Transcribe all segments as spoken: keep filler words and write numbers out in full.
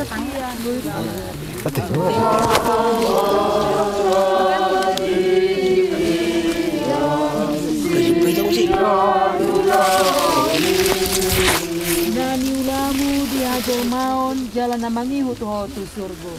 Na niulamu di hajelmaon jala na mangihut ho tu surgo.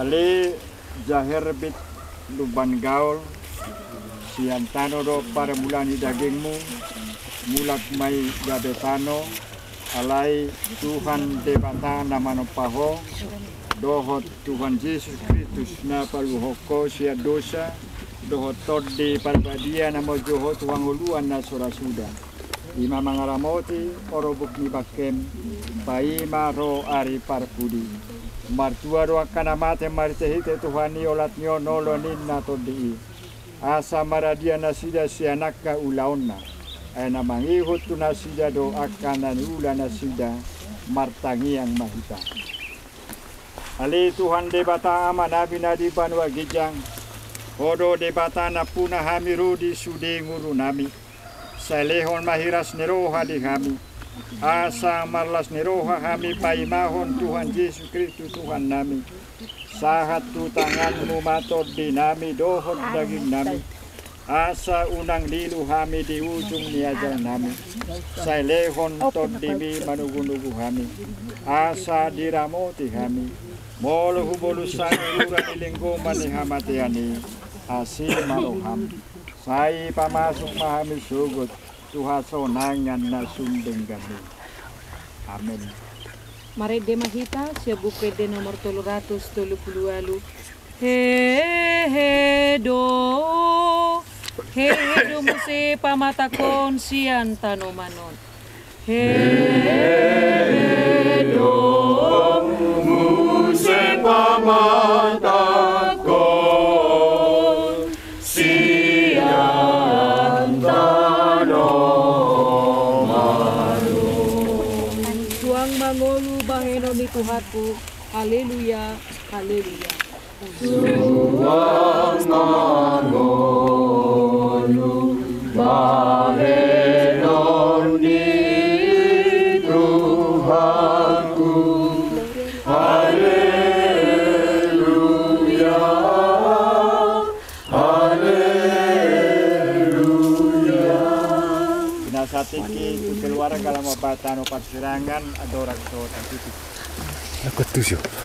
Ale jaherbit lumban gaol, sian tano do parmulaan ni dagingmu, mulak ma i gabe tano, alai Tuhan Debata na manompa ho, dohot Tuhan Jesus Kristus na paluahon ho sian dosa, dohot Tondi Parbadia na manjou ho tu hangoluan na so ra suda. I ma mangaramoti horobuk ni bangkem, paima ro ari parpudi. Martua do angka na mate marhitehite Tuhan i olat ni on olo ninna Tondi i. Asa maradia nasida sian angka ulaonna. Ai na mangihut tu nasida do angka na niula nasida, martangiang ma hita. Ale Tuhan Debata Amanami na di banua ginjang, Ho do Debata nampuna hami ro di sude ngurunami. Sai lehon ma hiras ni roha di hami, asa marlas ni roha hami paimahon Tuhan Jesus Kristus Tuhannami. Sahat tu tanganmu ma tondinami dohot dagingnami, asa unang lilu hami di ujung ni ajalnami. Sai lehon tondimi manugunugu hami, asa diramoti hami. Molo hubolus hami rura ni linggoman ni hamatean i, asi ma roham. Sai pamasuk ma hami sogot tu hasonangan na sun denggan i. Amen. Marende ma hita sian Buku Ende nomor tolu ratus tolu pulu ualu. Hehe do, hehe do muse pamatangkon sian tanoman on. Hehe do muse pamatangkon sian tanoman on. Suang ma ngolu bahenon ni Tuhanku. Haleluya, haleluya. Suang ma ngolu bahenon ni Tuhanku. Haleluya, haleluya. Pinasahat tingki tu keluarga, lam ma tano parsirangan, andorang so tartutup. Aku tuju.